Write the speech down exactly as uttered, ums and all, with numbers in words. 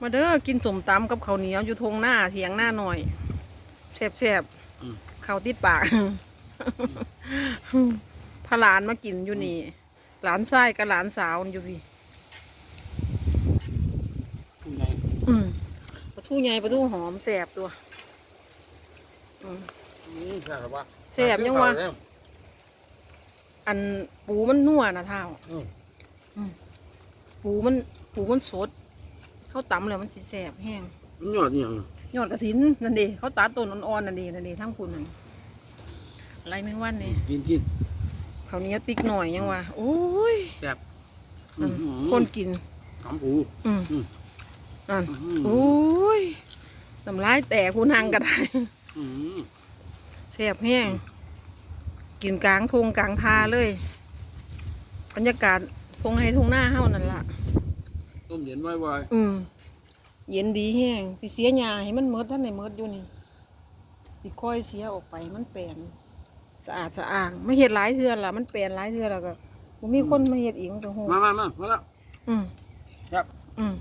มาเด้อ กินส้มตำกับข้าวเหนียวอยู่ทงหน้าเถียงหน้าหน่อย แซ่บๆ อืม ข้าวติดปาก พาหลานมากินอยู่นี่ หลานชายกับหลานสาวอยู่พี่ ผู้ใหญ่ อืม ปลาทูใหญ่ปลาทูหอมแซ่บตัว อืม อืมแซ่บหรอวะ แซ่บยังวะ แซ่บ อันปูมันนัวนะเท้า อืม อืม ปูมัน ปูมันสด เขาตำแล้วมันสิแซ่บแฮง มันยอดเนี่ยง ยอดกระถินนั่นเด้ เขาตัดต้นอ่อนๆนั่นเด้ นั่นเด้ ทั้งคุณนั่น อะไรแมงวันนี่ กินกิน ข้าวเหนียวติ๊กหน่อยยังวะ โอ้ย แซ่บ อืม อืม คนกิน หอมปู อืม อืม นั่น อืม โอ้ย น้ำลายแตก ผู้นั่งก็ได้ อืม แซ่บแฮง กินกลางทงกลางทาเลย บรรยากาศทงไฮทงหน้าเฮานั่นล่ะ ต้มเย็นไว อืม เย็นดีแฮง สิเสียหญ้าให้มันหมด ทันได้หมดอยู่นี่ สิค่อยเสียออกไป มันแปลน สะอาดสะอ้าง ไม่เฮ็ดหลายเทื่อละ มันแปลนหลายเทื่อแล้วก็บ่มีคนมาเฮ็ดอีก มันก็โหด ๆมามามามาแล้ว อืม ครับ อืม